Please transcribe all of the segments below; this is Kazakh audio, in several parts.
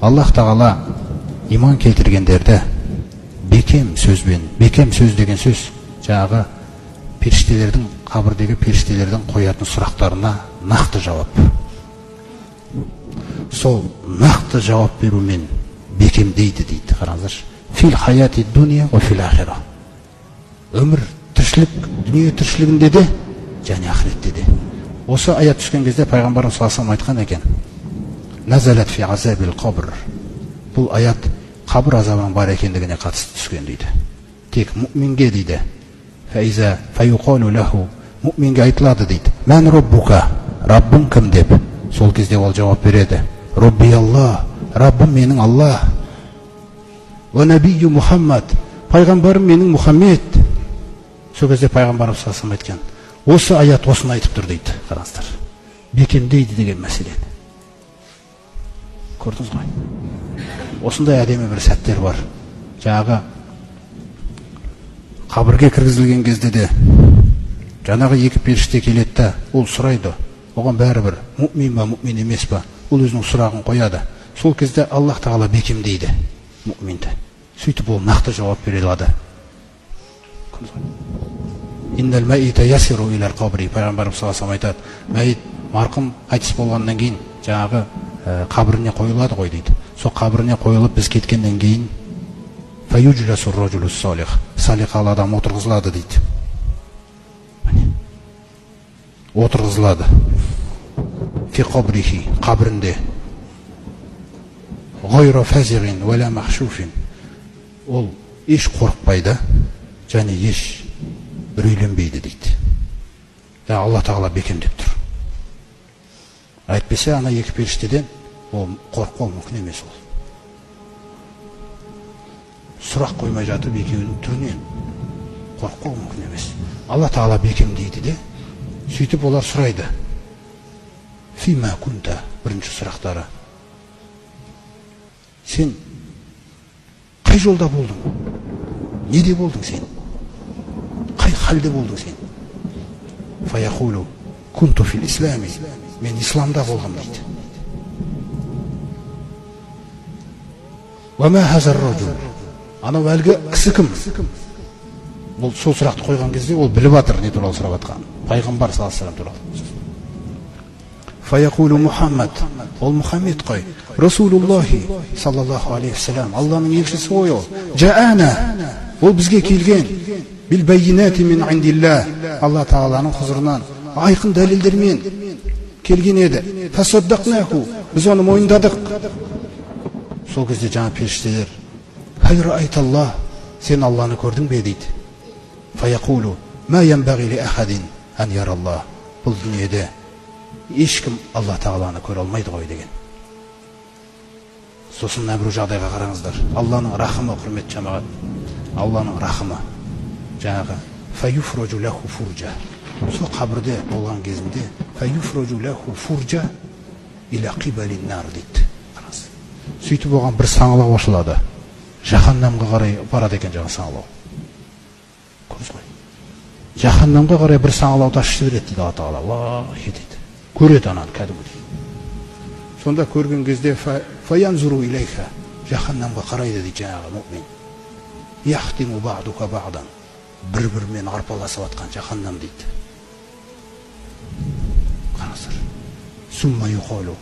Аллах тағала иман келтіргендерді бекем сөзбен, бекем сөз деген сөз жаңағы періштелердің, қабірдегі періштелердің қоятын сұрақтарына нақты жауап. Сол нақты жауап берумен бекемдейді дейді. Қараңыздаршы. Фил хаяти дуния уа фил ахира. Өмір, тіршілік, дүние тіршілігінде де және ақыретте де. Осы аят түскен кезде пайғамбарымыз саллаллаху алейхи вассалам айтқан екен: Назалат фи азабил қабр. Бұл аят қабір азабының бар екендігіне қатысты түскен дейді. Тек мүминге дейді. Фаиза фаюқалу лаху, мүминге айтылады дейді. Мән роббука, Раббың кім деп. Сол кезде ол жауап береді: Робби Аллах, Раббым менің Аллах. Уа набийю Мухаммад, пайғамбарым менің Мұхаммед. Сол кезде пайғамбарымыз саллаллаху алейхи вассалам айтқан. Осы аят осыны айтып тұр дейді. Қараңыздар. Бекемдейді деген мәселені. Көрдіңіз ғой. Осындай әдемі бір сәттер бар. Жаңағы қабірге кіргізілген кезде де жаңағы екі періште келеді да, ол сұрайды. Оған бәрібір мүмин ба, мүмин емес па, ол өзінің сұрағын қояды. Сол кезде Аллах тағала бекемдейді мүминді. Сөйтіп ол нақты жауап бере алады. Иннал мәйита ясиру илал қабри. Пайғамбарымыз саллаллаху алейхи вассалам айтады, мәйіт марқұм қайтыс болғаннан кейін жаңағы қабіріне қойылады ғой дейді. Сол қабіріне қойылып біз кеткеннен кейін фаюджласу ражулус салих, салиқалы адам отырғызылады дейді. Міне, отырғызылады. Фи қабрихи, қабірінде. Ғайра фазиғин уәлә махшуфин. Ол еш қорықпайды және еш үрейленбейді дейді. Алла тағала бекемдеп тұр. Әйтпесе ана екі періштеден ол қорықпау мүмкін емес ол. Сұрақ қоймай жатып екеуінің түрінен қорықпау мүмкін емес. Алла тағала бекемдейді де, сөйтіп олар сұрайды. Фима кунта, бірінші сұрақтары. Сен қай жолда болдың? Неде болдың сен? Қай халде болдың сен? Фаяқулу кунту фил ислами. Мен исламда болғам дейді. Уа ма хазар ражул? Анау әлгі кісі кім? Ол сол сұрақты қойған кезде ол біліп жатыр не туралы сұрап жатқанын. Пайғамбар саллаллаху алейхи вассалам туралы. Фаяқулу Мухаммад. Ол Мұхаммед қой. Расулуллахи саллаллаху алейхи вассалам. Алланың елшісі ғой ол. Жаана. Ол бізге келген. Бил байинати мин индилlah. Алла тағаланың құзырынан айқын дәлелдермен келген еді. Фасаддақнаху. Біз оны мойындадық. Сол кезде жаңа періштелер: Хал раайталлах, сен Алланы көрдің бе дейді. Фаяқулу ма янбағи ли ахадин ан яраллах. Бұл дүниеде ешкім Алла тағаланы көре алмайды ғой деген. Сосын мына бір жағдайға қараңыздар. Алланың рахымы, құрметті жамағат. Алланың рахымы. Жаңағы фаюфражу лаху фуржа. Сол қабірде болған кезінде фаюфражу лаху фуржа иля қибалин нар дейді. Қараңыз. Сөйтіп оған бір саңылау ашылады. Жаһаннамға қарай барады екен жаңа саңылау. Көрдіңіз ғой. Жаһаннамға қарай бір саңылауды ашып жібереді дейді Алла тағала. Уай дейді. Көреді ананы кәдімгідей. Сонда көрген кезде фаянзуру илейха, жаһаннамға қарайды дейді жаңағы мүмин. Яхтиму ба'дука ба'дан. Бір-бірімен арпаласып жатқан жаһаннам дейді. Қараңыздар. Сумма юқалу.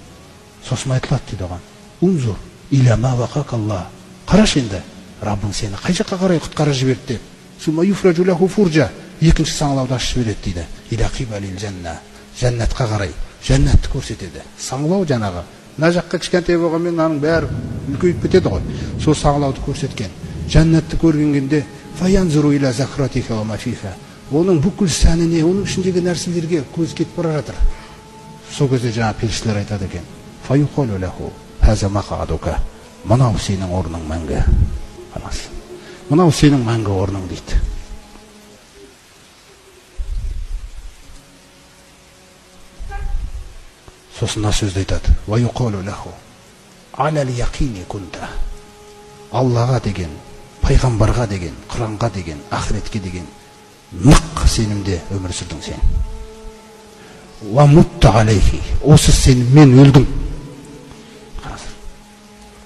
Сосын айтылады дейді оған. Унзур иля ма вақакаллах. Қарашы енді, Раббың сені қай жаққа қарай құтқарып жіберді деп. Сумма юфражу лаху фуржа. Екінші саңылауды ашып жібереді дейді. Иля қибалил жанна. Жәннатқа қарай. Жәннатты көрсетеді. Саңылау жаңағы. Мына жаққа кішкентай болғанмен мынаның бәрі үлкейіп кетеді ғой. Сол саңылауды көрсеткен. Жәннатты көргенде фаянзуру иля захратиха ва ма фиха. Оның бүкіл сәніне, оның ішіндегі нәрселерге көз кетіп бара жатыр. Сол кезде жаңа періштелер айтады екен. Фаюқалу лаху хаза мақадука. Мынау сенің орның мәңгі. Қараңыз. Мынау сенің мәңгі орның дейді. Сосын мына сөзді айтады. Уа юқалу лаху алал яқини кунта. Аллаға деген, пайғамбарға деген, Құранға деген, ақыретке деген нық сенімде өмір сүрдің сен. Уа мутта алейхи, осы сеніммен өлдің.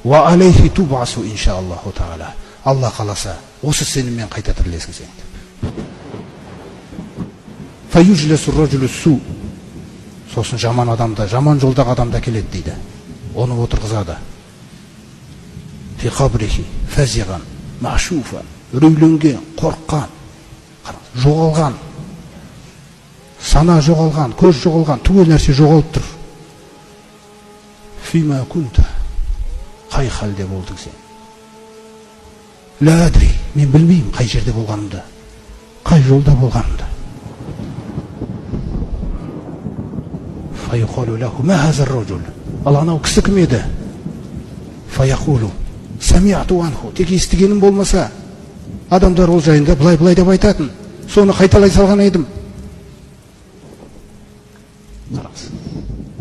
Уа алейхи тубасу иншааллаху тағала, Алла қаласа, осы сеніммен қайта тірілесің сен. Фаюжлесу ражулу су, сосын жаман адамда, жаман жолдағы адамда келеді дейді. Оны отырғызады. Фи қабрихи фазиған машуфа, үрейленген, қорыққан, жоғалған, сана жоғалған, көз жоғалған, түгел нәрсе жоғалып тұр. Фима кунта, қай халде болдың сен? Ла адри, мен білмеймін қай жерде болғанымды, қай жолда болғанымды. Фаюқалу лаху ма хаза ар-ражул, ал анау кісі кім еді? Фаяқулу самиату анху, тек естігенім болмаса, адамдар ол жайында былай-былай деп айтатын, соны қайталай салған едім.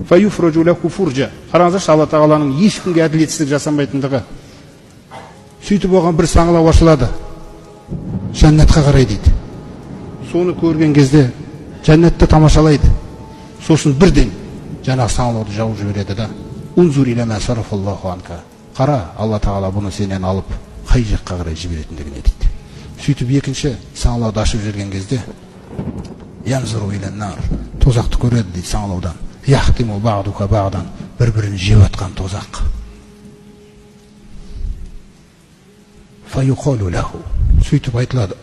Фаюфражу лаху фуржа, қараңыздаршы, Алла тағаланың ешкімге әділетсіздік жасамайтындығы. Сөйтіп оған бір саңылау ашылады, жәннатқа қарай дейді. Соны көрген кезде жәннатты тамашалайды. Сосын бірден жаңағы саңылауды жауып жібереді да, унзур иля ма сарафаллаху анка, қара, Алла тағала бұны сенен алып қай жаққа қарай жіберетіндігіне дейді. Сөйтіп екінші саңылауды ашып жіберген кезде янзуру иля нар, тозақты көреді дейді саңылаудан. Яхтиму ба'духа ба'дан, бір-бірін жеп атқан тозақ. Фаюқалу лаху, сөйтіп айтылады,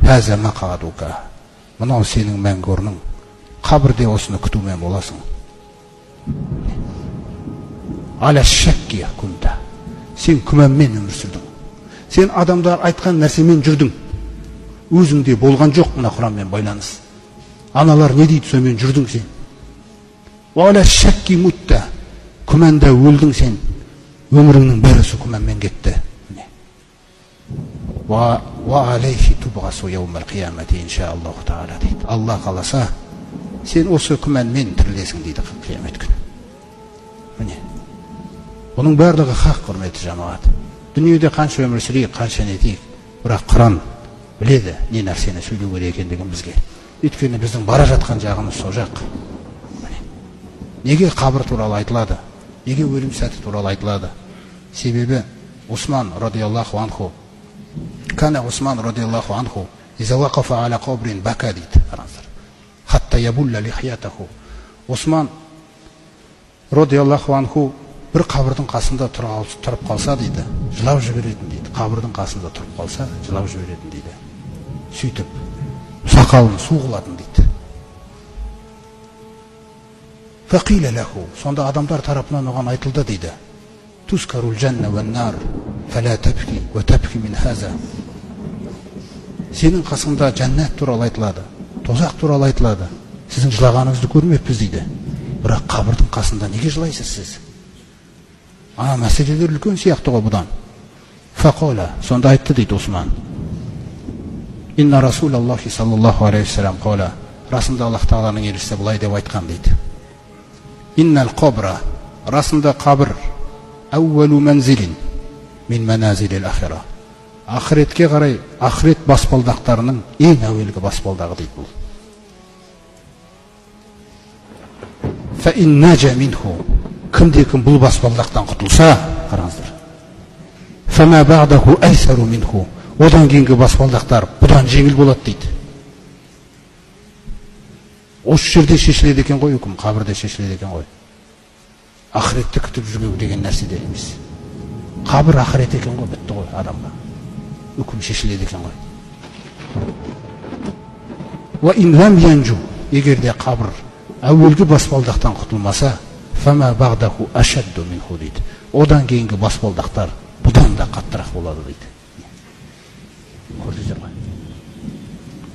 хаза мақадука, мынау сенің мәңгі орның, қабірде осыны күтумен боласың. Аля шакки кунта, сен күмәнмен өмір сүрдің, сен адамдар айтқан нәрсемен жүрдің, өзіңде болған жоқ мына Құранмен байланыс. Аналар не дейді, сонымен жүрдің сен. Уаля шакки мутта, күмәнда өлдің сен, өміріңнің бәрі сол күмәнмен кетті. Уа алейхи тубғасу яумал қиямати иншааллаху тағала дейді. Алла қаласа, сен осы күмәнмен тірілесің дейді қиямет күні. Міне, бұның барлығы хақ, құрметті жамағат. Дүниеде қанша өмір сүрейік, қанша нетейік, бірақ Құран біледі не нәрсені сөйлеу керек екендігін бізге. Өйткені біздің бара жатқан жағымыз сол жақ. Міне, неге қабір туралы айтылады, неге өлім сәті туралы айтылады? Себебі Усман радиаллаху анху, кана Усман радиаллаху анху иза вақафа аля қабрин бака дейді. Қараңыздар, хатта ябулла лихиятаху. Усман радиаллаху анху бір қабірдің қасында тұрып қалса дейді, жылап жіберетін дейді. Қабірдің қасында тұрып қалса, жылап жіберетін дейді. Сөйтіп сақалын су қылатын дейді. Фақила лаху, сонда адамдар тарапынан оған айтылды дейді. Тускарул жанна ван нар, фала табки ва табки мин хаза. Сенің қасыңда жәннат туралы айтылады, тозақ туралы айтылады. Сіздің жылағаныңызды көрмеппіз дейді. Бірақ қабірдің қасында неге жылайсыз сіз? Ана мәселелер үлкен сияқты ғой бұдан. Фақала, сонда айтты дейді Усман. Инна Расулаллахи саллаллаху алейхи вассалам қала, расында Аллах тағаланың елшісі былай деп айтқан дейді. Иннал қабра, расында қабір, әуәлу манзилин мин маназилил ахира. Ақыретке қарай, ақырет баспалдақтарының ең әуелгі баспалдағы дейді бұл. Фа ин нажа минху, кімде кім бұл баспалдақтан құтылса, қараңыздар. Фама ба'даху айсару минху, одан кейінгі баспалдақтар бұдан жеңіл болады дейді. Осы жерде шешіледі екен ғой үкім, қабірде шешіледі екен ғой. Ақыретті күтіп жүру деген нәрсе де емес. Қабір ақырет екен ғой, бітті ғой адамға. Үкім шешіледі екен ғой. Уа ин лам янжу, егер де қабір әуелгі баспалдақтан құтылмаса, фама бағдаху ашадду минху дейді. Одан кейінгі баспалдақтар бұдан да қаттырақ болады дейді. Көрдіңіздер ғой.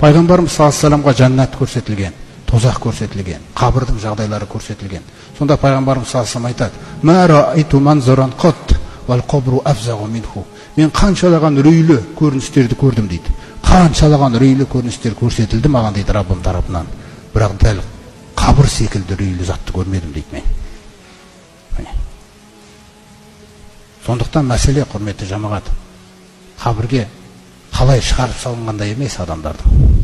Пайғамбарымыз саллаллаху алейхи вассаламға жәннат көрсетілген, тозақ көрсетілген, қабірдің жағдайлары көрсетілген. Сонда пайғамбарымыз саллаллаху алейхи вассалам айтады: Ма раайту манзаран қат вал қабру афзағу минху. Мен қаншалаған үрейлі көріністерді көрдім дейді. Қаншалаған үрейлі көріністер көрсетілді маған дейді Раббым тарапынан. Бірақ дәл қабір секілді үрейлі затты көрмедім дейді мен. Міне. Сондықтан мәселе, құрметті жамағат, қабірге қалай шығарып салынғандай емес адамдардың.